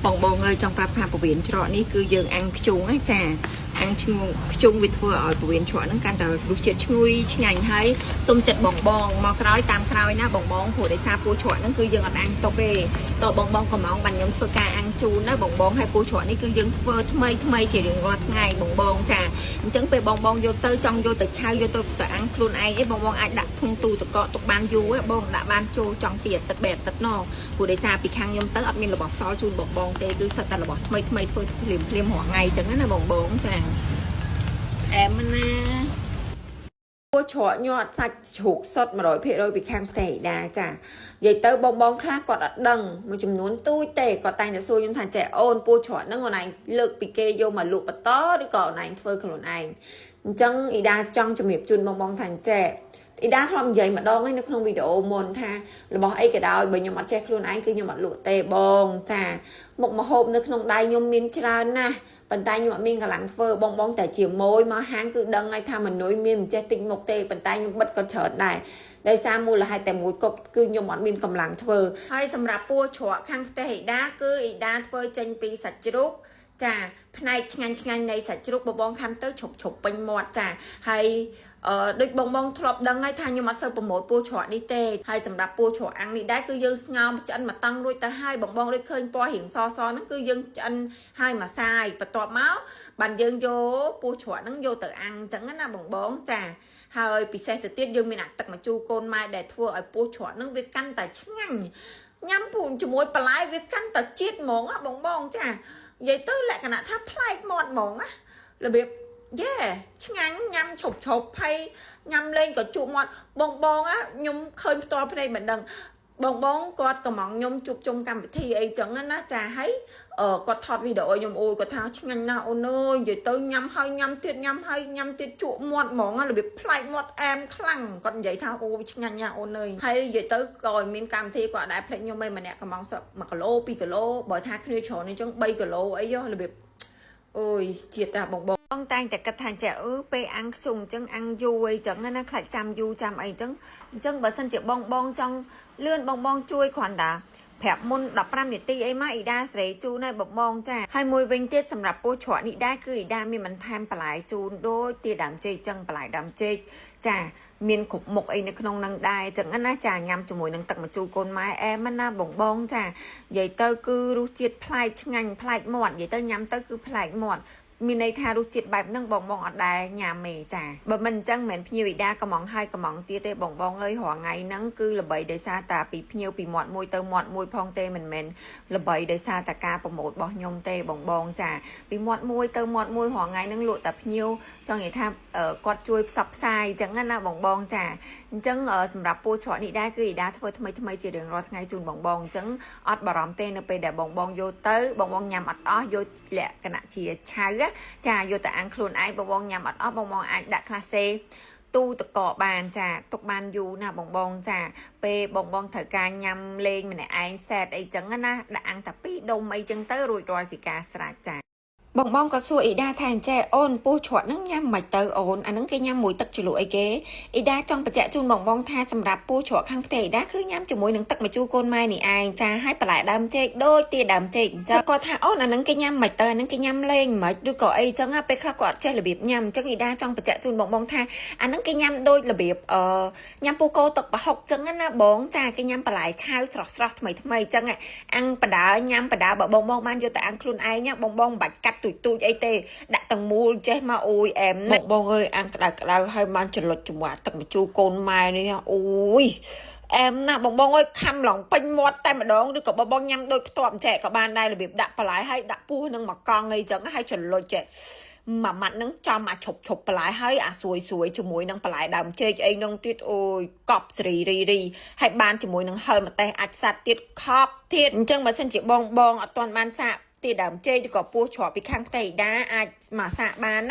បងបងអើយចង់ប្រាប់ថាពវៀនច្រកនេះគឺយើងអាំងខ្ជុងណាចាអាំងឈ្ងុងខ្ជុងវាធ្វើឲ្យពវៀនច្រកហ្នឹងកាន់តែរសជាតិឈ្ងុយឆ្ងាញ់ហើយសុំចិត្តបងបងមកក្រោយតាមក្រោយណាបងបងព្រោះដោយសារពូច្រកហ្នឹងគឺយើងអត់អាំងទុកទេតបងបងកំងបានខ្ញុំធ្វើការអាំងជូនណាបងបងហើយពូច្រកនេះគឺយើងធ្វើថ្មីថ្មីជារៀងរាល់ថ្ងៃបងបងចាអញ្ចឹងពេលបងបងយកទៅចង់យកទៅឆៅយកទៅទៅអាំងខ្លួនឯងឯងបងបងអាចដាក់ធុងទូទឹកកកទុកបានយូរបងដាក់បានចូលចង់ពីអាទិត្យបែអាទិត្យណព្រោះដោយសារពីខាងខ្ញុំទៅអត់មានរបស់សល់ជូនបងបងទេគឺសិតតែរបស់ថ្មីថ្មីធ្វើភ្លាមភ្លាមរាល់ថ្ងៃអញ្ចឹងណាបងបងចាអែមណា ពោះច្រកញាត់សាច់ជ្រូកសុត100%ពីខាងផ្ទះអ៊ីដាចានិយាយទៅបងបងខ្លះគាត់អត់ដឹងមួយចំនួនទូចទេគាត់តែងតែសួរខ្ញុំថាចេះអូនពោះច្រកហ្នឹងអូនឯងលើកពីគេយកមកលក់បន្តឬក៏អូនឯងធ្វើខ្លួនឯងអញ្ចឹងអ៊ីដាចង់ជំរាបជូនបងបងថាចេះអ៊ីដាធ្លាប់និយាយម្ដងឯនៅក្នុងវីដេអូមុនថារបស់អីក៏ដោយបើខ្ញុំអត់ចេះខ្លួនឯងគឺខ្ញុំអត់លក់ទេបងចាមុខម្ហូបនៅក្នុងដៃខ្ញុំមានច្រើនណាស់ប៉ុន្តែខ្ញុំអត់មានកម្លាំងធ្វើបងបងតែជាមួយមកហាងគឺដឹងហើយថាមនុយមានមិនចេះតិចមុខទេប៉ុន្តែខ្ញុំបិទក៏ច្រើនដែរដោយសារមូលហេតុតែមួយគត់គឺខ្ញុំអត់មានកម្លាំងធ្វើហើយសម្រាប់ពោះច្រកខាងផ្ទះអ៊ីដាគឺអ៊ីដាធ្វើចេញពីសាច់ជ្រូកចាផ្នែកឆ្ងាញ់ឆ្ងាញ់នៃសាច់ជ្រូកបងបងខាំទៅឈប់ឈប់ពេញមាត់ចាហើយអឺដូចបងបងធ្លាប់ដឹងហើយថាខ្ញុំអត់សូវប្រម៉ូទពោះច្រកនេះទេហើយសម្រាប់ពោះច្រកអាំងនេះដែរគឺយើងស្ងោមឆ្អិនមកតង់រួចទៅហើយបងបងដូចឃើញពណ៌រៀងសសហ្នឹងគឺយើងឆ្អិនហើយមួយសាយបន្ទាប់មកបានយើងយកពោះច្រកហ្នឹងយកទៅអាំងអញ្ចឹងណាបងបងចាហើយពិសេសទៅទៀតយើងមានអាទឹកម្ជូរកូនម៉ែដែលធ្វើឲ្យពោះច្រកហ្នឹងវាកាន់តែឆ្ងាញ់ញ៉ាំពូជាមួយបន្លែវាកាន់តែជាតិហ្មងណាបងបងចានិយាយទៅលក្ខណៈថាប្លែកមាត់ហ្មងណារបៀបយេឆ្ងាញ់ញ៉ាំឈប់ឈប់ហើយញ៉ាំលេងក៏ជក់មាត់បងបងáខ្ញុំឃើញផ្ទាល់ភ្នែកមិនដឹងបងបងគាត់កំងខ្ញុំជួបជុំកម្មវិធីអីចឹងណាចាហើយអឺគាត់ថតវីដេអូខ្ញុំអូយគាត់ថាឆ្ងាញ់ណាស់អូនអើយនិយាយទៅញ៉ាំហើយញ៉ាំទៀតញ៉ាំហើយញ៉ាំទៀតជក់មាត់ហ្មងរបៀបប្លែកមាត់អែមខ្លាំងគាត់និយាយថាអូឆ្ងាញ់ណាស់អូនអើយហើយនិយាយទៅក៏មានកម្មវិធីគាត់ដែរភ្លេចខ្ញុំឯងម្នាក់កំងស1គីឡូ2គីឡូបើថាគ្នាច្រើនអញ្ចឹង3គីឡូអីរបៀបអូយជាតិតាបងបងបងតែងតែគិតថាចេះអឺពេលអាំងខ្ជុងអញ្ចឹងអាំងយូរអីចឹងណាខ្លាចចាំយូរចាំអីចឹងអញ្ចឹងបើសិនជាបងបងចង់លឿនបងបងជួយគ្រាន់តែប្រាប់មុន15នាទីអីមកអ៊ីដាសេរីជូនហើយបងបងចាហើយមួយវិញទៀតសម្រាប់ពោះច្រកនេះដែរគឺអ៊ីដាមានបន្ថែមបន្លែជូនដូចទាដើមចេកចឹងបន្លែដើមចេកចាមានគ្រប់មុខអីនៅក្នុងនឹងដែរចឹងណាចាញ៉ាំជាមួយនឹងទឹកម្ជូរកូនម៉ែអែមណាបងបងចានិយាយទៅគឺរសជាតិប្លែកឆ្ងាញ់ប្លែកមាត់និយាយទៅញ៉ាំទៅគឺប្លែកមាត់មានន័យថារសជាតិបែបហ្នឹងបងបងអត់ដែរញ៉ាំទេចាបើមិនអញ្ចឹងមិនមែនភ្ញៀវអ៊ីដាកំងហើយកំងទៀតទេបងបងអើយរាល់ថ្ងៃហ្នឹងគឺល្បីដោយសារតាពីភ្ញៀវពីមាត់មួយទៅមាត់មួយផងទេមិនមែនល្បីដោយសារតាការប្រម៉ូទរបស់ខ្ញុំទេបងបងចាពីមាត់មួយទៅមាត់មួយរាល់ថ្ងៃហ្នឹងលក់តែភ្ញៀវចង់និយាយថាគាត់ជួយផ្សព្វផ្សាយអញ្ចឹងណាបងបងចាអញ្ចឹងសម្រាប់ពោះច្រកនេះដែរគឺអ៊ីដាធ្វើថ្មីថ្មីជារៀងរាល់ថ្ងៃជូនបងបងអញ្ចឹងអត់បារម្ភទេនៅពេលដែលបងបងយកទៅបងបងញ៉ាំអត់អស់យកលក្ខណៈជាឆៅចាយកទៅអាំងខ្លួនឯងបងបងញ៉ាំអត់អស់បងបងអាចដាក់ក្លាសេទូតកកបានចាទុកបានយូរណាបងបងចាពេលបងបងត្រូវការញ៉ាំលេងម្នាក់ឯងសែតអីចឹងណាដាក់អាំងតាពីរដុំអីចឹងទៅរួចរាល់ជាការស្រេចចាបងបងក៏សួរអ៊ីដាថាអញ្ចេះអូនពោះច្រកហ្នឹងញ៉ាំមិនទៅអូនអាហ្នឹងគេញ៉ាំមួយទឹកជ្រលក់អីគេអ៊ីដាចង់បញ្ជាក់ជូនបងបងថាសម្រាប់ពោះច្រកខាងផ្ទះអ៊ីដាគឺញ៉ាំជាមួយនឹងទឹកម្ជូរកូនម៉ែនេះឯងចាហើយបន្លែដើមចេកដូចទាដើមចេកអញ្ចឹងគាត់ថាអូនអាហ្នឹងគេញ៉ាំមិនទៅអាហ្នឹងគេញ៉ាំលេងមិនឬក៏អីចឹងពេលខ្លះគាត់អត់ចេះរបៀបញ៉ាំអញ្ចឹងអ៊ីដាចង់បញ្ជាក់ជូនបងបងថាអាហ្នឹងគេញ៉ាំដូចរបៀបអឺញ៉ាំពូកោទឹកប្រហុកចឹងណាបងចាគេញ៉ាំបន្លែឆៅស្រស់ស្រស់ថ្មីថ្មីចឹងអាំងបដាញ៉ាំបដាបើបងបងបានយកទៅអាំងខ្លួនឯងបងបងមិនបាច់កាត់ទូចទូចអីទេដាក់ទាំងមូលចេះមកអូយអែមណាស់បងបងអើយអាំងក្តៅក្តៅហើយបានចលុចជាមួយទឹកម្ជូរកូនម៉ែនេះអូយអែមណាស់បងបងអើយខំឡងពេញមាត់តែម្ដងឬក៏បងបងញ៉ាំដូចផ្ទាប់ចែកក៏បានដែររបៀបដាក់បន្លែហើយដាក់ពោះនឹងមកកង់អីចឹងហើយចលុចចេះមួយម៉ាត់នឹងចំអាឈប់ឈប់បន្លែហើយអាស្រួយស្រួយជាមួយនឹងបន្លែដើមចេកអីនឹងទៀតអូយកប់សេរីរីរីហើយបានជាមួយនឹងហឹរម្ទេសអាចសัตว์ទៀតខប់ទៀតអញ្ចឹងបើសិនជាបងបងអត់ទាន់បានសាកទីដើមចេកឬក៏ពោះច្រកពីខាងផ្ទៃដាអាចមកសាកបាន។